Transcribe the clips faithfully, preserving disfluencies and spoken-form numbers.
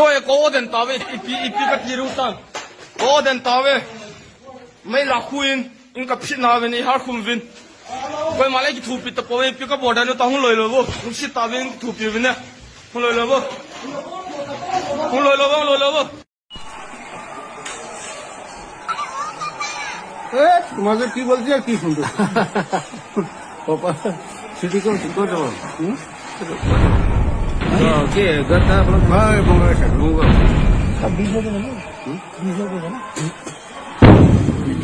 Oi, ko den tave, ipi, ipi ka tiru tan. Ko den tave. Mai la khuin, in ka phit na ve ni har khum vin. Koi malai ki thupi ta pove, pi ka border no ta hun loi lo vo. Hun si ta ve in thupi vin ne. Hun loi lo vo. Hun loi lo vo, loi lo vo. এ, তোমাদের কি বলছি আর কি শুনবে? পাপা, city কোন, কোন যাবো? হুম? তো, কে, ঘরটা আপনার? হ্যাঁ, এই বঙ্গালী সাইড। বঙ্গ। সব বিশ বছর হলো? হুম? বিশ বছর হলো?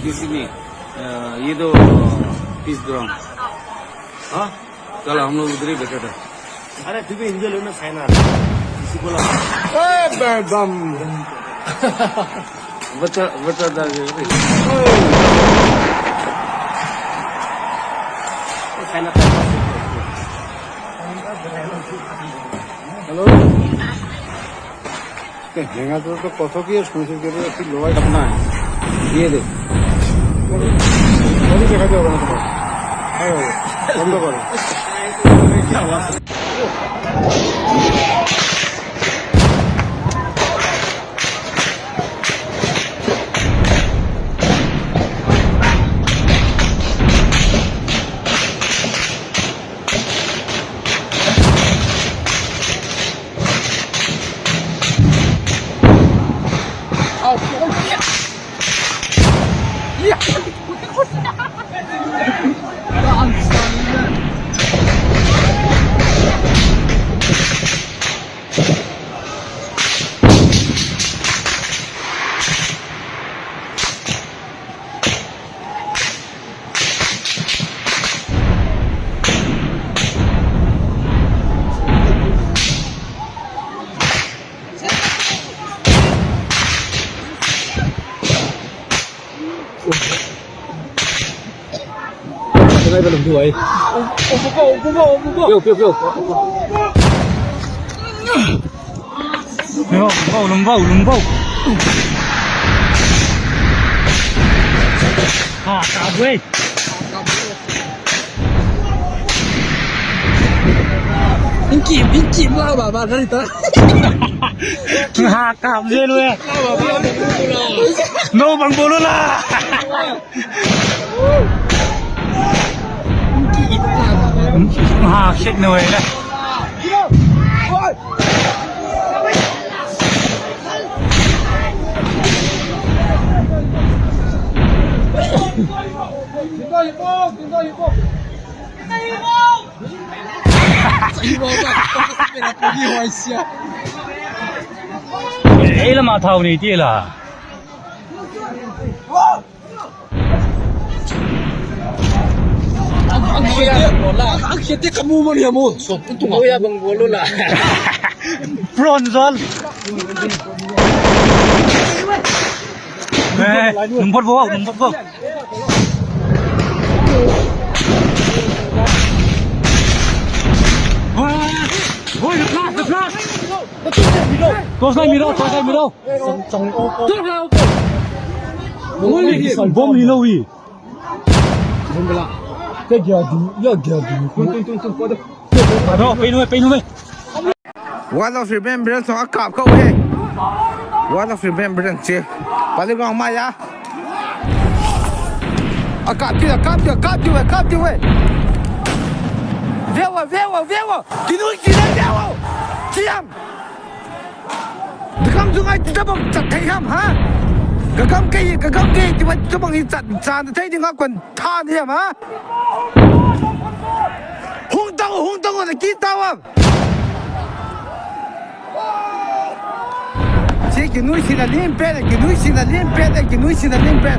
किसी ने, अ, ये दो, तीस ग्राम। हाँ? चलो, हम लोग उधर ही बैठे थे। अरे, तू भी एंजल हो ना, साइना। किसी बोला? ए, बे-, बम। बता, बता, दा-, साइना। हेलो। হেঙাতে তো কত কি আর শুনছি, কিন্তু একটু লোয়াই আপনার। দিয়ে দে। বডি দেখা যাবে না তোমার। হ্যাঁ, বন্ধ করো। Kailangan ba ng buhay? Upo ka, upo ka, upo ka. Piyo, piyo, piyo. Yo, lumbaw, lumbaw, lumbaw. Ah, kaboy. Inki, inki, baba, baba, narita. ꯉꯥꯏꯍꯥꯛ ꯀꯥꯝꯖꯦꯜꯂꯨꯍꯦ꯫ ꯅꯣ ꯕꯪꯕꯣꯂꯣꯂꯥ꯫ ꯉꯥꯏꯍꯥꯛ ꯁꯤꯠꯅ ꯑꯣꯏꯔꯦ꯫ Ei la ma thau ni ti la. Ang khete kamu mo niya mo. So, untung ako. Kuya, bang bolo la. Bronzol. Eh, number four, number four. Wah, woi, the block, the block. Close line, middle, close line, middle. Bom ni lo wi. Ke gya du, ya gya du. Ado, pei nu, pei nu. Wall of Remembrance a kap kau he. Wall of Remembrance che. Pali gong ma ya. A kap ti, a kap ti, a kap ti, a kap ti we. Vewa, vewa, vewa. Kinu kina vewa. Chiam. Dikam sungai ti tabang chat thei ham ha. Gagam kei, gagam kei ti wa tabang i chat chan thei ding a kon than hiam ha. Hung tang, hung tang na ki tawam. Che ki nui sina lim pe, ki nui sina lim pe, ki nui sina lim pe.